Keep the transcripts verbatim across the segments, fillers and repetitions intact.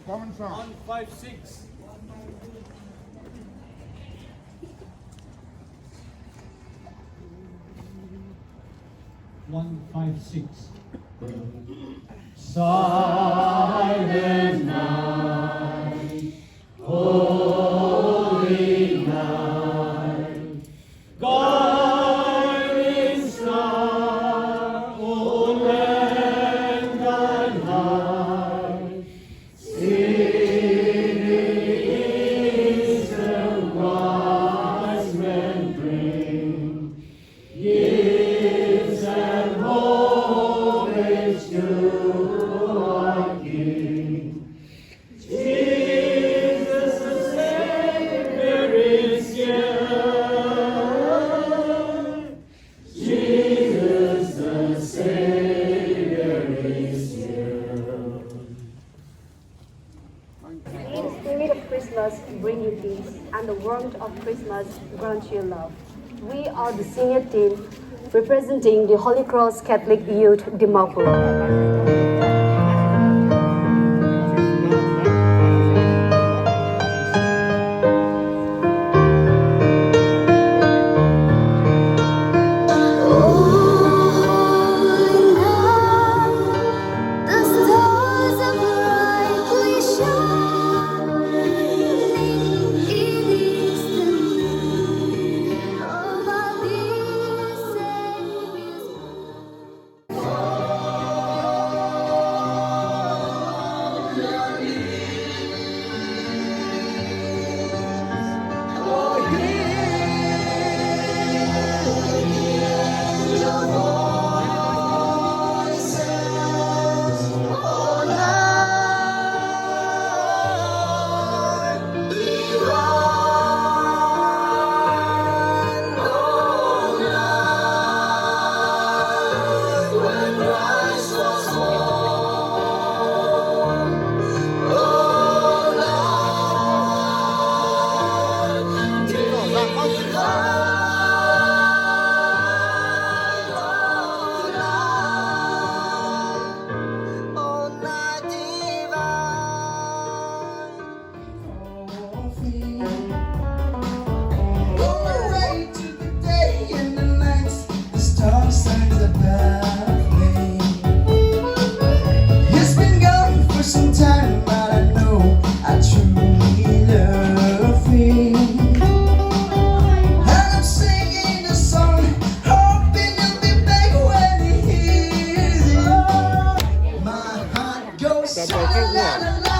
Common song. One five six. One five six. Silent night, holy night, guiding star, O Lamb, thine high Singing is the wise men bring, gifts and homage to our King. Jesus the Savior is here. Jesus the Savior is here. May the spirit of Christmas bring you peace, and the warmth of Christmas grant you love. We are the senior team representing the Holy Cross Catholic Youth Dimapur. The stars are brightly shining in eastern of our dear Savior's Glory to the day and the night, the stars shine above me. He's been gone for some time, but I know I truly love him. And I'm singing a song, hoping he'll be back when he hears it. My heart goes sha la la la la,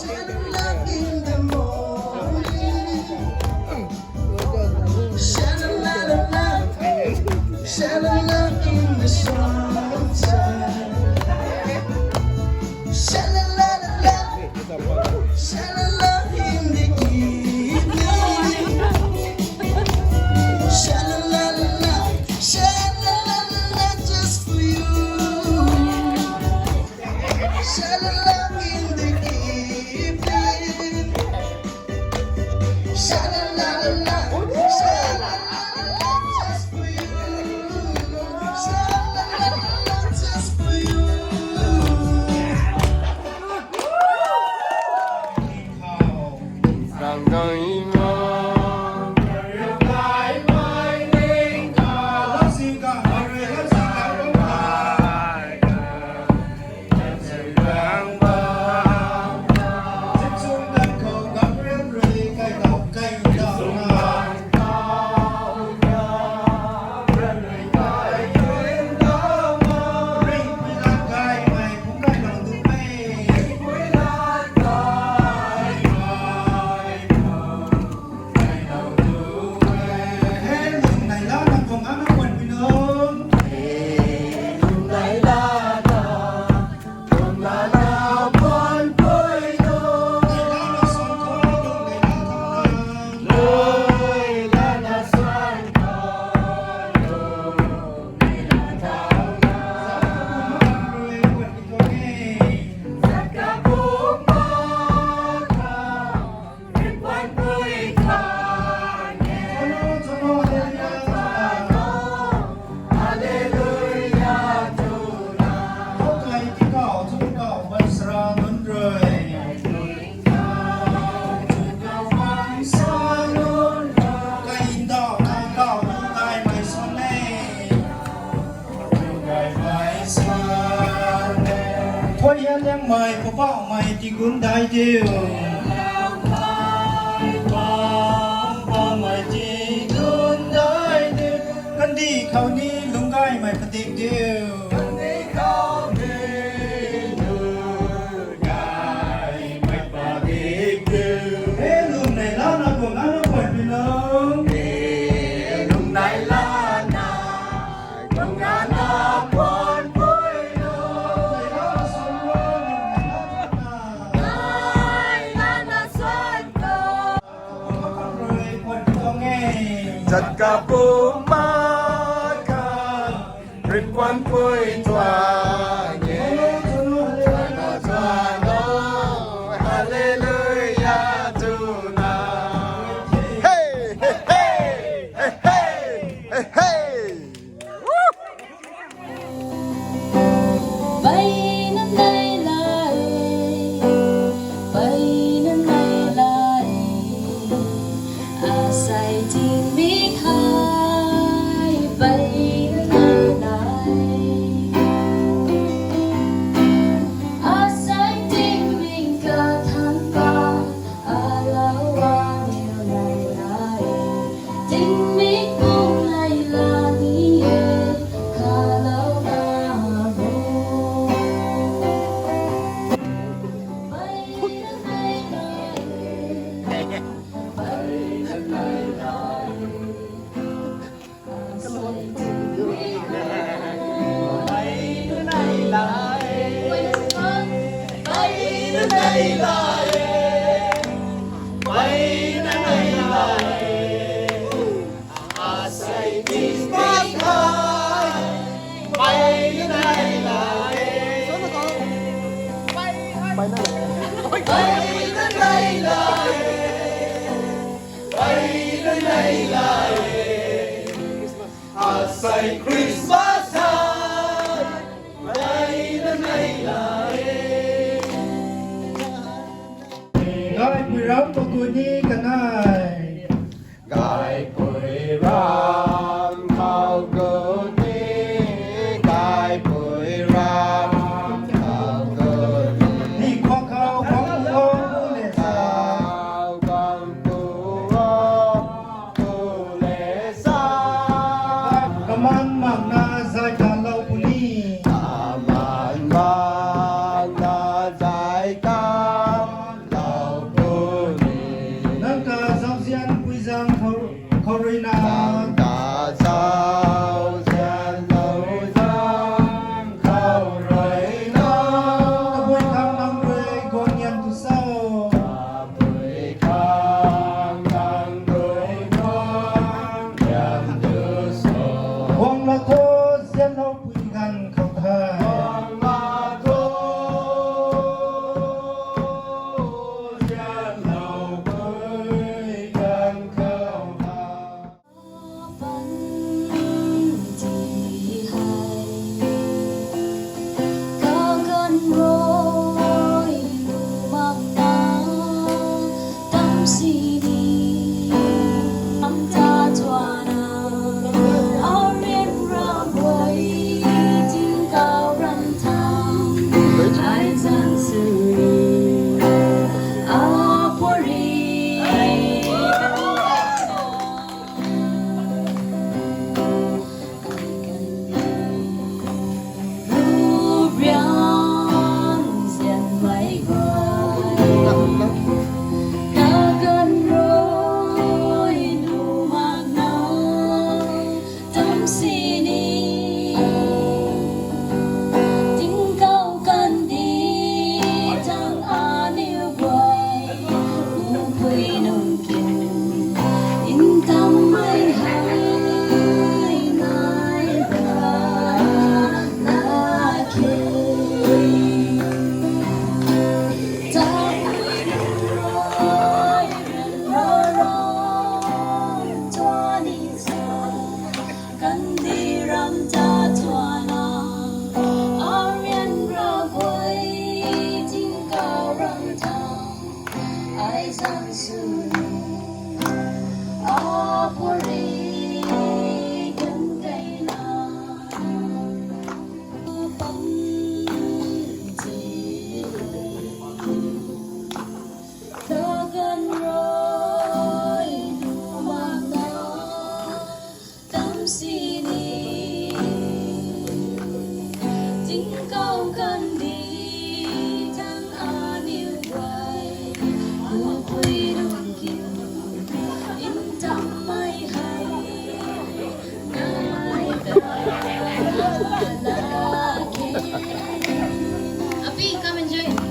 sha la la in the morning. Sha la la la la, sha la la in the sunshine. Sha la la la la, sha la la in the evening. Sha la la la la, sha la la la la, just for you. Sha la la in the evening. Sha la la la la, sha la la la la, just for you. Sha la la la la, just for you. Liangmei, Poubauhmei, tigun dai diu. Poubauhmei, tigun dai diu. Kandih khou ni lungcgaymei padik diu. Kandih khou ni lungcgaymei padik diu. He lwm nei lana guang nana puan pui lou. He lwm nei lana guang nana puan pui lou. Zat kapu ma ka, rinpuan pui tuang e. Tuang o, tuang o, hallelujah, tuna. Hey, hey, hey, hey, hey, hey, hey. Mpeyna nei lai, mpeyna nei lai. Asei tingmik hei mpeyna nei lai. Asei tingmik kathanc pa alou aniu nei lai. Tingmik pum nei la ni e, khalou na bo. Mpeyna nei lai, mpeyna nei lai. Asei Christmas hei mpeyna nei lai e. Gaipui ram pakuni kanei. Gaipui ram khou kuni, gaipui ram khou kuni. Ni khou khou khou khou le sa. Khou khou khou le sa. Kaman makna zay kalou puni. Kaman makna zay kalou puni. Nang ta zauzian puizang khou, khou rui na. Nang ta zauzian puizang khou Api, come and join.